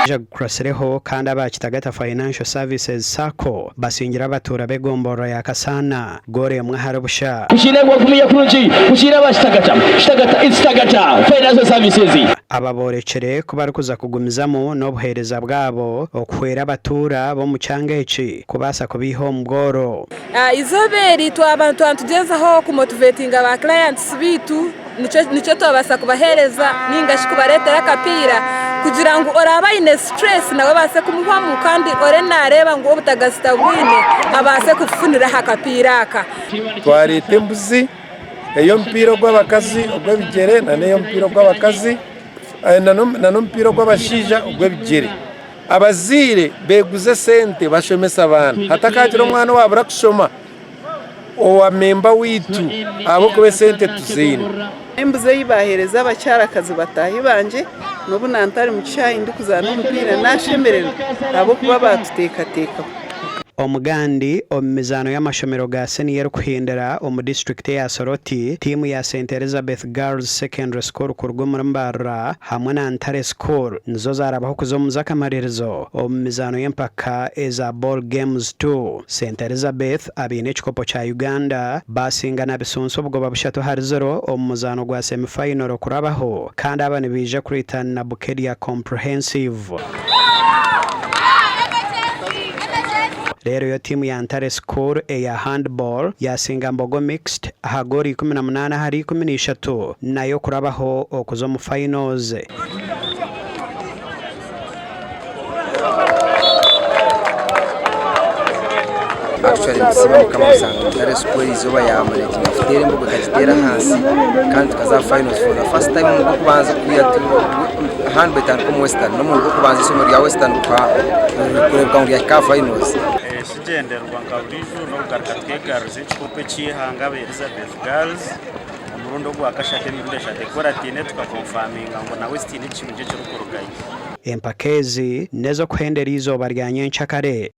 Agukuratsireho kandi aba Kitagata Financial Services Sacco basingire abatuura b'egomborora ya Kasaana goolo emwe ahari busha. Kukiira gwakumiya kurungi kukiira aba Kitagata Kitagata it's Kitagata Financial Services. Aba boorekire ku barikuza kugumizamu n'obuheereza bwabo okuhwera abatuura b'omu kyanga eki kubaasa kubaiha omu bworo. Eizooba eri twaba nitugyezaho kumotivetinga ba clients baitu nikyo twabaasa kubaheereza ninga shi kubareetera akapiira kugira ngu oraabe aine stress nawe ebaase kumuhwamu kandi ore naareeba ngu obutagasi tabwine abaase kufufunira aha kapiira aka. Twareeta embuzi ey'omupiira ogw'abakazi ogw'ebigyere nana ey'omupiira ogw'abakazi nana omupiira ogw'abashaija ogw'ebigyere. Abazaire beeguze esente bashomese abaana. Hatakaagira omwana owaabura kushoma owa memba waitu ahabw'okuba esente tuziine. Embuzi ei baaheereza abakyarakazi bataahi bangye, n'obu naantari mu kishaayi ndikuzaana omupiira naashemererwa ahabw'okuba baatuteekateekaho. Omugandi omu mizaano y'amashomero ga siniya erikuhindira omu disiturikiti eya Soroti, tiimu ya Saint Elizabeth Girls Secondary School kuruga omuri Mbarara hamwe na Ntare School nizo zaarabaho kuza omu z'akamaririzo omu mizaano y'empaka eza Ball Games ii. Saint Elizabeth abaine ekikopo kya Uganda baasinga na Bisunsu obugoba bushatu ahari ziro omu muzaano gwa semi final kurabaho kandi aba nibaija kuritan na Bukedea Comprehensive. Reero yo tiimu ya Ntare School eya Handball yaasinga Mbogo Mixed aha goolo 18 ahari 13 nayo kurabaho okuza omu finals. Actually nitusiima Mukama kusanga Ntare School erizooba yamurekinga kuteera embogo ekagiteera ahansi kandi tukaza aha finals for the first time omu gw'okubanza kwiha handball etandika omu western n'omurundi gw'okubanza eishomero rya western kureebeka ngu ryahika aha finals. Ekigyendererwa nka buriijo n'okugaruka twegaruza ekikopo eky'eihanga aba Elizabeth Girls omurundi ogwakashatu emirundi eshatu ekurataine tukakonfaminga ngu na West haine ekirungi ekirikurugayo. Empaka ezi n'ez'okuhendera eizooba rya nyenkyakare.